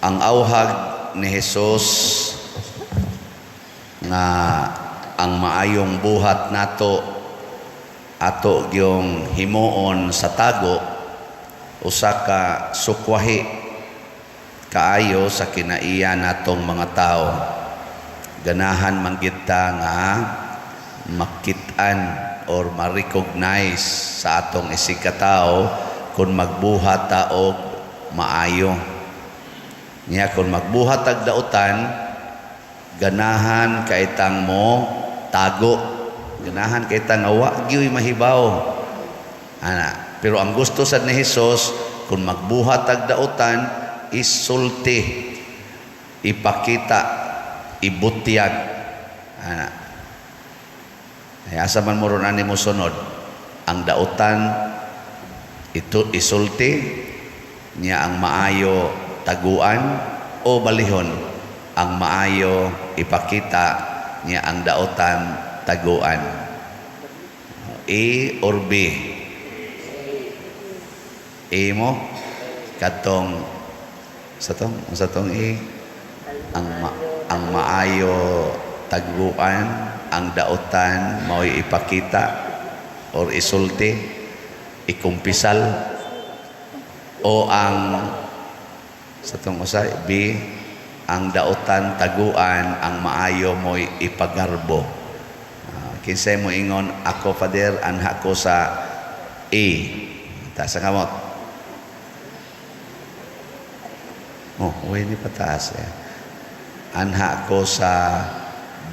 Ang auhag ni Jesus nga ang maayong buhat nato ato gyung himuon sa tago, usa ka sukwahi kaayo sa kinaiya natong mga tao. Ganahan man gyud ta nga makit-an or ma-recognize sa atong isig katao kung magbuhat ta og maayo. Nya kung magbuhat ag dautan, ganahan kay tang mo tago. Ganahan kay tang nga wa gyuy mahibaw. Ana, pero ang gusto sad ni Jesus, kung magbuhat ag dautan, isulti, ipakita, ibutyag. Ana. Ay asa man mo ron ani mo sunod? Ang dautan ito isulti niya, ang maayo taguan, o balihon, ang maayo ipakita niya, ang dautan taguan? A or B? A mo katong sa tong A, ang maayo taguan, ang dautan mao'y ipakita or isulti, ikumpisal, o ang sa tong usa, B, ang dautan taguan, ang maayo mo'y ipagarbo? Kinsay mo ingon, "Ako, Father, anha ko sa A"? Taas ang kamot. Oh, uy, ni pataas eh. Anha ko sa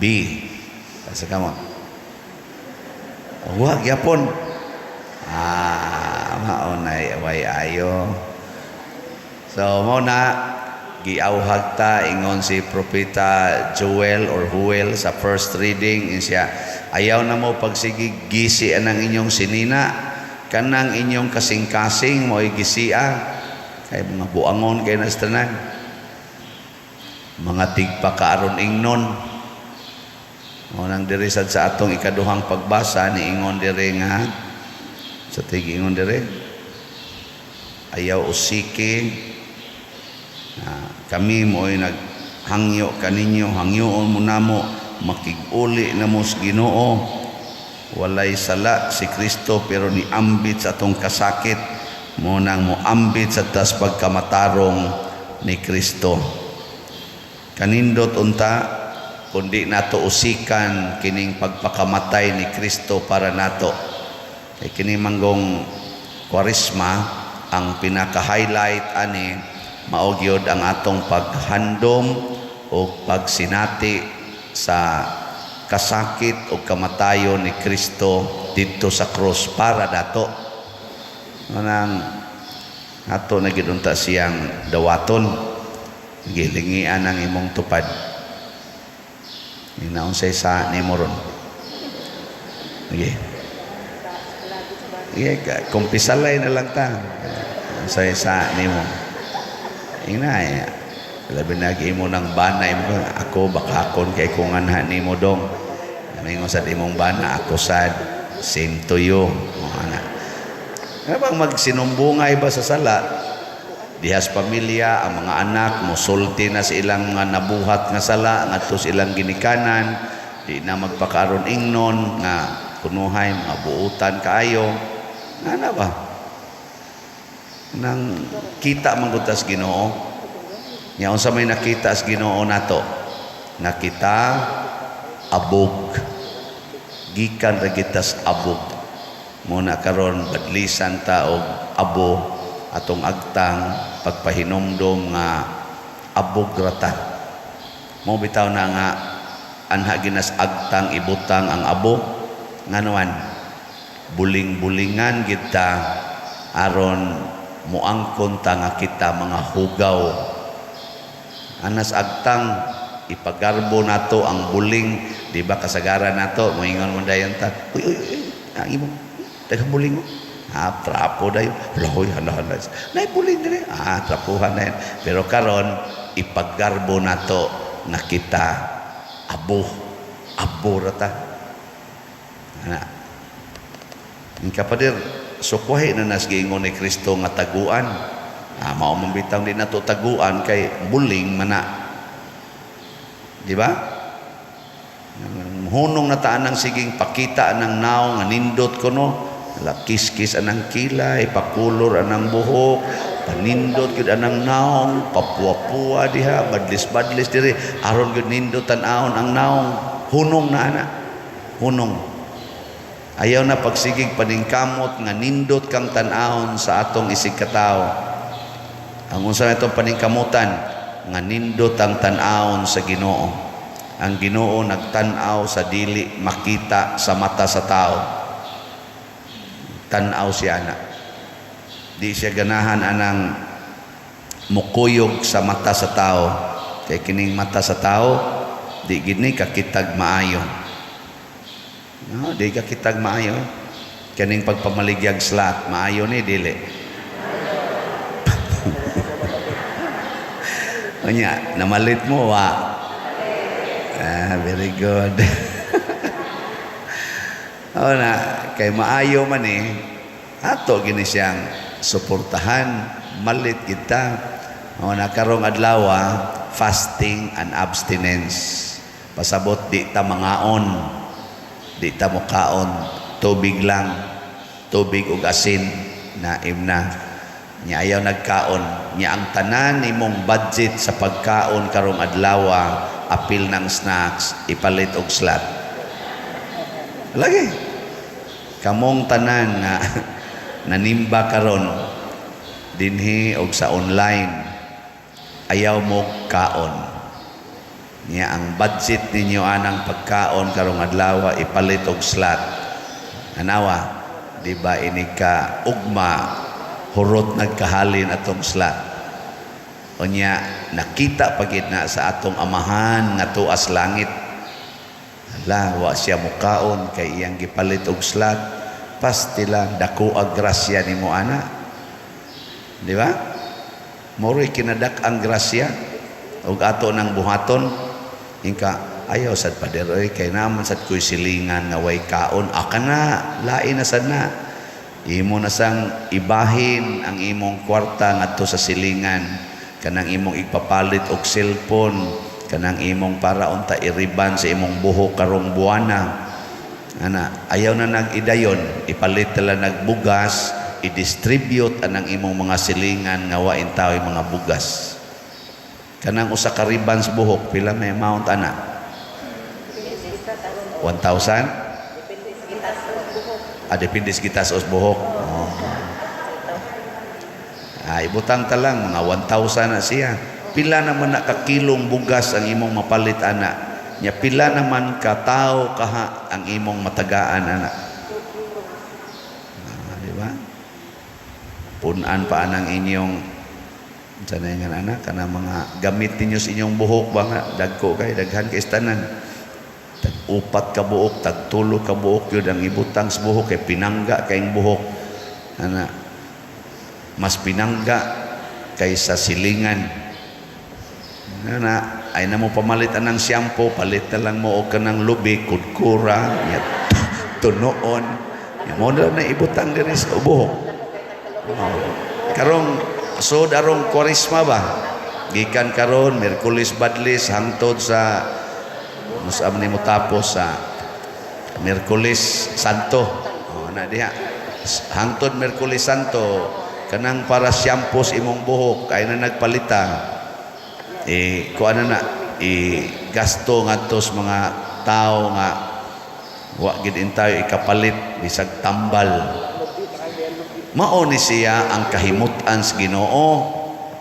B. Taas ang kamot. Wa gyapon. Ah, mao nay way ayo. So mao na giauhag ta, ingon si Propeta Joel or Joel sa first reading siya, ayaw na mo pagsigi gisi anang inyong sinina, kanang inyong kasing-kasing mo'y gisia, kay mga buangon kay nas tanan, mga tigpakaaron ingnon. Mao nang diri sad sa atong ikaduhang pagbasa, niingon diri nga sa tigingon diri, ayaw usiki. Kami mo'y naghangyo kaninyo, hangyoon mo namo, makig-uli na mo sa Ginoo. Walay sala si Kristo pero niambit sa atong kasakit, mo nang moambit sa tas pagkamatarong ni Kristo. Kanindot unta kundi nato usikan kining pagpakamatay ni Kristo para nato. Kay kini manggong Kwaresma, ang pinaka-highlight ani mao gyud ang atong paghandom o pagsinati sa kasakit o kamatayon ni Kristo didto sa krus para dato. Manang ato na gyud unta siyang dawaton. Gilingian ang imong tupad. Inaunsay sa nimo ron. Sige. Sige, kumpisalay na lang ta. Unsay sa nimo. Ina eh. Labi na imo ng bana imo, ako bakakon kay kung anha nimo dong. Mingon sad imong bana, ako sad, same to you. O, ana. Nga bang magsinumbungay ba sa sala? Dihas pamilya, ang mga anak mosulti na sa ilang mga nabuhat nga sala ngadto sa ilang ginikanan, di na magpakaron ingnon nga kunuhay mga buutan kaayo. Ana ba? Nang kita man gud tas Ginoo. Nya unsa may nakita sa Ginoo nato? Nakita abog. Gikan ra kita sa abog. Muna karon badlisan ta og abo atong agtang, pagpahinumdom nga abog ra ta. Mo bitaw na nga anha ginas agtang ibutang ang abo, nganuan buling-bulingan kita aron muangkon ta nga kita mga hugaw. Anas agtang ipagarbo nato ang buling, di ba kasagaran nato moingon mo dayon ta, "Uy, uy, uy, ang imo daghang buling mo." Ah, trapo dayon. Hala, hoy, hala, hala, nay buling dire. Ah, trapuhan na yan. Pero karon ipagarbo nato na kita abo, abo ra ta. Ana. Ang kapader, sukwahi na nas giingon ni Kristo nga taguan. Ah, mao man bitaw di nato taguan kay buling man na. Di ba? Hunong na taan ng siging pakita ng naong nga nindot kuno. Kiskis anang kilay, pakulor anang buhok, panindot gyud anang naong, papuwa-puwa diha, badlis-badlis diri, aron gyud nindot tan-awon ang naong. Hunong na ana. Hunong. Ayaw na pagsigig paningkamot nga nindot kang tan-awon sa atong isig katawo. Ang unsa na itong paningkamutan nga nindot ang tan-awon sa Ginoo. Ang Ginoo nagtan-aw sa dili makita sa mata sa tao. Tan-aw siya ana. Di siya ganahan anang mukuyog sa mata sa tao. Kay kining mata sa tao di gini kakitag maayo. No, di kakitag maayo. Kaning pagpamaligyag slat, maayo ni dili. Unya, namalit mo wa. Ah, very good. O na, kay maayo man eh, ato gini siyang suportahan, malit kita. O na, karong adlaw, fasting and abstinence. Pasabot di ta mangaon, di ta mukaon, tubig lang, tubig ug asin na imna. Nya ayaw nagkaon, nya ang tanan nimong budget sa pagkaon karong adlaw, apil ng snacks, ipalit og slat. Lagi. Kamong tanan nga nanimba karon dinhi og sa online, ayaw mo kaon. Nya ang budget ninyo anang pagkaon karong adlaw ipalit og slat. Anawa, di ba ini ka ugma hurot nagkahalin atong slat. Unya nakita pagid na sa atong amahan nga tuas langit. Ala, wa siya mukaon kay iyang gipalit og slat. Pasti lang dako ang grasya nimo ana. Di ba? Moro'y kinadak ang grasya ug ato nang buhaton. Ingka ayaw sad pader oy kay naman sad ko'y silingan nga way kaon. Aka na, lain na sad na. Imo na sang ibahin ang imong kwarta ngadto sa silingan, kanang imong ipapalit og cellphone, kanang imong para unta iriban sa imong buhok karong buwana. Ana, ayaw na nag-idayon, ipalit tala nagbugas, i-distribute anang imong mga silingan nga wa intaw mga bugas. Kanang usa ka ribbons buhok, pila may amount ana? 1,000? Ah, depende sa gitas os buhok. Oh. Ah, ibutang ta lang mga 1,000 na siya. Pila naman na kakilong bugas ang imong mapalit ana. Nya pila naman ka tao kaha ang imong matagaan ana. Ah, di ba? Punan pa anang inyong sa na nga ana kana mga gamit ninyo sa inyong buhok ba nga dagko kay daghan kay tanan. Tag upat ka buok, tag tulo ka buok yun ang ibutang sa buhok kay pinangga kayong buhok. Ana, mas pinangga kaysa silingan. Ana, ay na mo pamalit anang shampoo, palit na lang mo og kanang lubi, kudkura, nya tunoon. Nya mo na lang na ibutang diri sa buhok. Oh. Karong sud arong Kwaresma ba? Gikan karon Miyerkules Badlis hangtod sa musam ni mo tapos sa Miyerkules Santo. Oh, na diha. Hangtod Miyerkules Santo kanang para shampoo sa imong buhok kay na nagpalita. Eh kuan na eh gasto ngadto sa mga tao nga wa gid intayo ikapalit bisag tambal. Mao ni siya ang kahimutan sa Ginoo.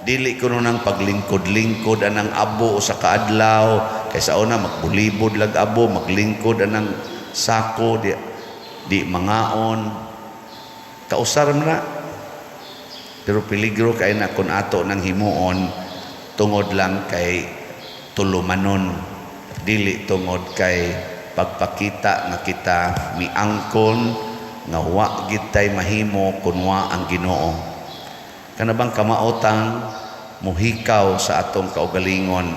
Dili kuno nang paglingkod-lingkod anang abo sa kaadlaw kay sa una magbulibod lag abo maglingkod anang sako di, di mangaon kausar man na. Pero peligro kay na kun ato nang himuon tungod lang kay tulumanon, dili tungod kay pagpakita nga kita miangkon nga wa gid tay mahimo kun wa ang Ginoo. Kana bang kamaotang muhikaw sa atong kaugalingon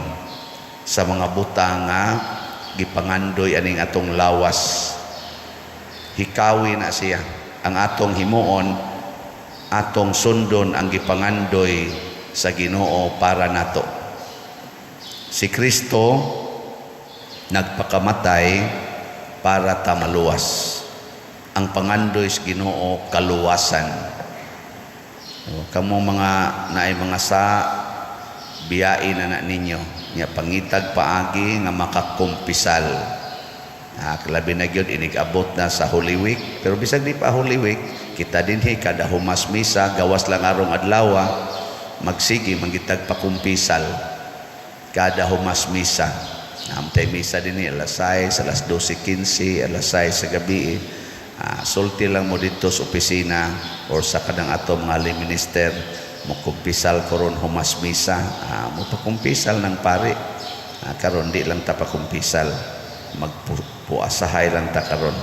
sa mga butang nga gipangandoy aning atong lawas. Hikawi na siya ang atong himuon Atong sundon ang gipangandoy sa Ginoo para nato. Si Kristo nagpakamatay para ta maluwas. Ang pangandoy sa Ginoo, kaluwasan. Kamo mga naay mga sa biyain na na ninyo nya, pangitag paagi nga makakumpisal. Labi na gyud inig-abot na sa Holy Week, pero bisag di pa Holy Week, kita dinhi kada humas misa, gawas lang arong adlaw, magsige manggitag pakumpisal kada humas misa. Amtay misa dinhi alas 6, alas 12:15, alas 6 sa gabi. Sulti lang mo dito sa opisina or sa kanang ato mga lay minister, mo kumpisal ko ron humas misa. Mo pakumpisal ng pare. Karon di lang ta pakumpisal, magpuasahay lang ta karon.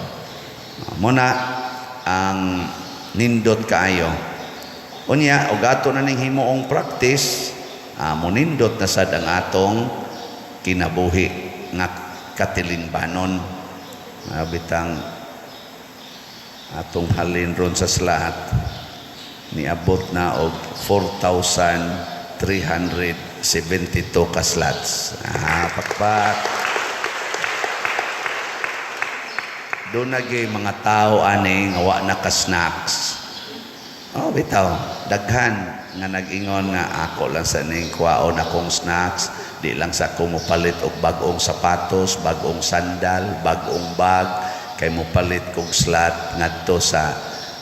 Muna ang nindot kaayo. Unya og ato na ning himuong practice, munindot na sad ang atong kinabuhi nga katilinbanon. Bitang atong halin ron sa slot, niabot na og 4,372 ka slots. Pakpak. Doon na gyud mga tao ani nga wa na ka snacks. Oh, bitaw, daghan nga nag-ingon nga ako lang sa ning kuwaon akong snacks, di lang sa ako mopalit og bag-ong sapatos, bag-ong sandal, bag-ong bag, kay mopalit kog slot ngadto sa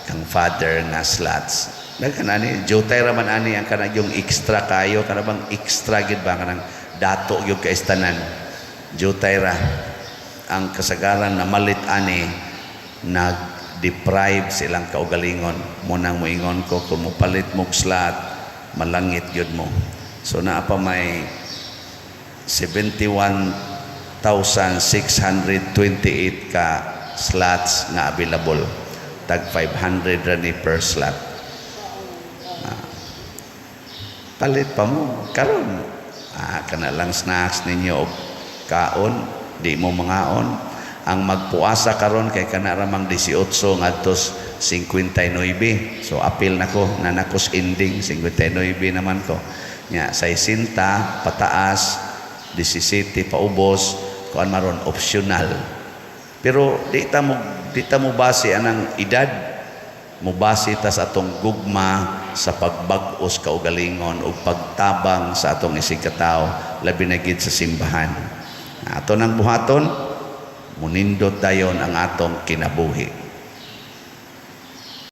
kang father nga slots. Daghan ani, jutay ra man ani ang kanang yung extra kayo, kana bang extra gid ba, kanang dato gyud kay tanan. Jutay ra ang kasagaran na malit ani, nag-deprive silang kaugalingon. Munang moingon ko, kung mopalit mog slot, malangit gyud mo. So naa pa may 71,628 ka slots nga available. Tag 500 ra ni per slot. Palit pa mo karon. Kana lang snacks ninyo og kaon, di mo mangaon. Ang magpuasa karon kay kana ra mang 18 ngadto 59. So apil nako nanakos ending 59 naman ko. Nya 60 pataas, 17 paubos, kuan maron, optional. Pero di ta mo base anang edad, mo base ta sa atong gugma sa pagbag-os kaugalingon ug pagtabang sa atong isigkatawo, labi na gid sa simbahan. Ato nang buhaton, munindot dayon ang atong kinabuhi.